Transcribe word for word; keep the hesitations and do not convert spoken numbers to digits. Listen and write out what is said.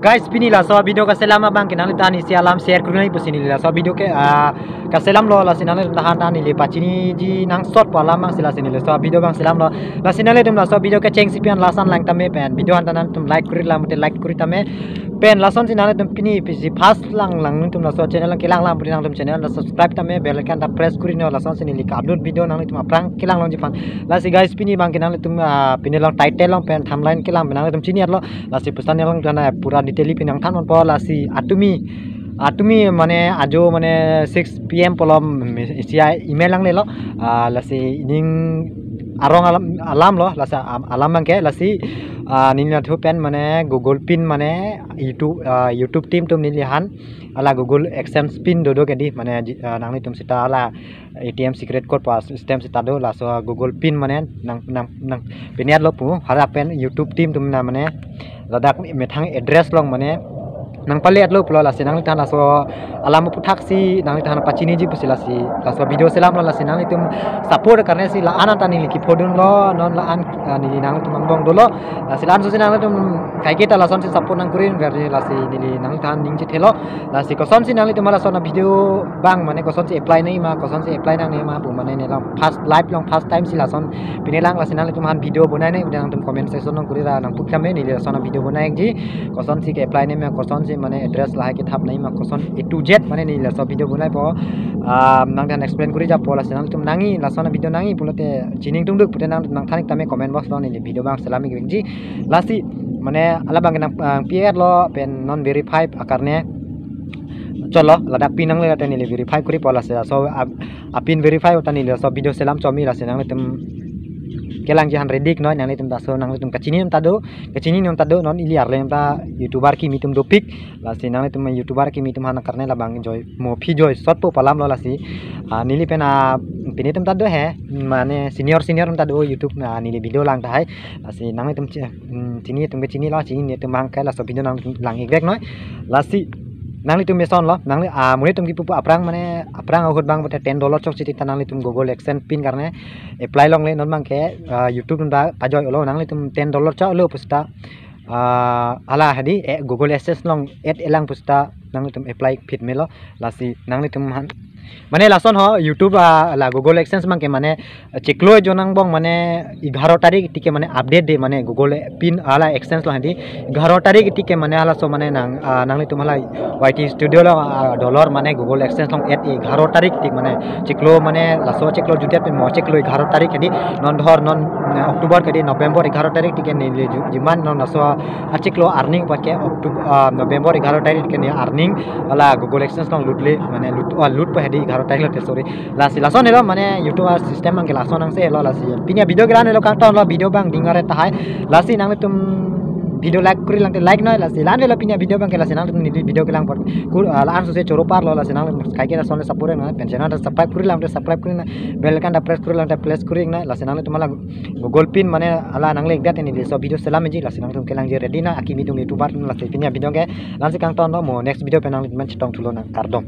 Guys, pini laso video kaselam abang ke nanglitum aphan isi alam share kuri nangji pusi neli laso video ke, ah, kaselamlo, lasi nanglitum aphan ta neli pachiniji nangsot pu alam abang si lasi neli laso video abang selamlo. Lasi nanglitum laso video kechengsi pi-an lason lang tame pen video aphan ta nangtum like kuri lang pute like kuri tame. Pen lasonsi nanglitum pini pisi first lang lang nangtum laso channel lang kelang lang pute nangtum channel ta subscribe tame, bell icon ta press kuri non, lasonsi neli ka-upload video nanglitum aphrang kelang longji aphan. Lasi guys, pini abang ke nanglitum, ah, pini along title along pen thumbnail kelang pen nanglitum chini-etlo. Lasi pusan along kana pura detail pen nangthan ponpo. Lasi atumi, atumi mane ajo mane six P M pulo, mm, isi email langlelo. Ah, lasi ning arong alam, alamlo, lasi am-, alam abang ke, lasi, ah, neli nathu pen mane Google pin mane YouTube, ah, YouTube team atum neli aphan hala Google AdSense pin dodo ke di, mane ji-, ah, nanglitum seta hala A T M secret code pu system seta do, laso Google pin mane nang, nang, nang pin-etlo pu, hala pen YouTube team atum na mane ladak methang address along mane nangpale-etlo pulo, lasi nanglitum aphan laso alam aphuthaksi nanglitum aphan pachiniji pusi lasi laso video selamlo. Lasi nanglitum support karne si la-an ta neli kiphodunlo, non la-an, ah, neli nangtum angbong dolo. Lasi la-an sosi nanglitum kaiketa lasonsi support nangkuri ver, lasi neli nangtum aphan ning chethelo. Lasi kosonsi nanglitum lason avideo abang mane kosonsi apply nangji ma, kosonsi apply nangne ma pu mane neli along first life along first time si lason pini lang, lasi nanglitum aphan video bonai nangji, nangtum comment section along kuri ra nangpu tame, neli lason avideo bonai nangji. Kosonsi ke-apply nangji ma, kosonsi mane address lahai kethap nangji ma, koson A to Z mane neli laso video bonaipo. Ah, nangtum aphan explain kuri japo, lasi nanglitum nangji, lason avideo nangji pulote chiningtungduk pute nangtum nangthan-ik tame comment box along, neli video abang selam-ik nangji. Lasi mane hala abang ke nang, ah, pi-etlo pen non verify akarne chotlo, ladak pin nangle late neli verify kuripo, lasi laso ap-, apin verify ahut ta neli laso video selam chomi. Lasi nanglitum kelangji aphan ready-ik noi, nanglitum ta, so nanglitum kachini atum ta do, kachini atum ta do, non ili arleng ta YouTuber kimi atum dopik. Lasi nanglitum YouTuber kimi atum aphan karne labang joi, mo aphi joi sotpo pu alamlo. Lasi, ah, neli pen, ah, pini atum ta do he, mane senior senior atum ta do YouTube, ah, neli video lang tahai. Lasi nanglitum chi-, hmm, chini atum ke chinilo, chinine atum abang ke laso video nanglang-ik vek noi. Lasi nanglitum mesonlo, nangli, ah, monit atum kipu pu aphrang mane aphrang ahut abang pute ten dollar chok chiti ta nanglitum Google AdSense pin karne apply longle, non abang ke, ah, YouTube atum ta pajoi-olo, nanglitum ten dollar choklo pu seta, ah, hala hadi, eh, Google AdSense along ad elang pu seta nanglitum apply phit melo. Lasi nanglitum aphan mane lason ho YouTube, ah, la Google AdSense abang ke mane chiklo ejon angbong mane egharo tarik tike mane update de, mane Google pin hala AdSense along hadi egharo tarik tike mane halaso mane nang, ah, nanglitum hala Y T Studio along, ah, dollar mane Google AdSense along ad egharo tarik tik mane chiklo mane laso chiklo jutdet pen mo chiklo egharo tarik hadi, non dhor non, ah, October ke di November egharo tarik tike neli ju-, jiman non laso achiklo earning apot ke October, ah, November egharo tarik ke neli earning hala Google AdSense along lutle, mane lut, ah, lutpo hadi egharo tarik lote, sorry. Lasi lason helo mane YouTube a-system abang ke lason angse helo. Lasi pini avideo ke la-an helo, kangtonlo video abang dingare tahai. Lasi nanglitum video like kuri lang te like noi, lasi la-an helo pini avideo abang ke. Lasi nanglitum neli video kelang apot kur, ah, la-an sosi choro parlo. Lasi nanglitum kaiketa lason support nang, pen channel ta subscribe kuri lang te subscribe kuri nang, bell icon ta press kuri lang te press kuri nang. Lasi nanglitum hala Google pin mane hala nangle-ikdet, neli laso video selam nangji. Lasi nangtum kelangji ready nang, akimi atum YouTuber nang. Lasi pini avideo ke la-ansi kangtonlo, mo next video pen nangtum chetong thulo nang, kardom.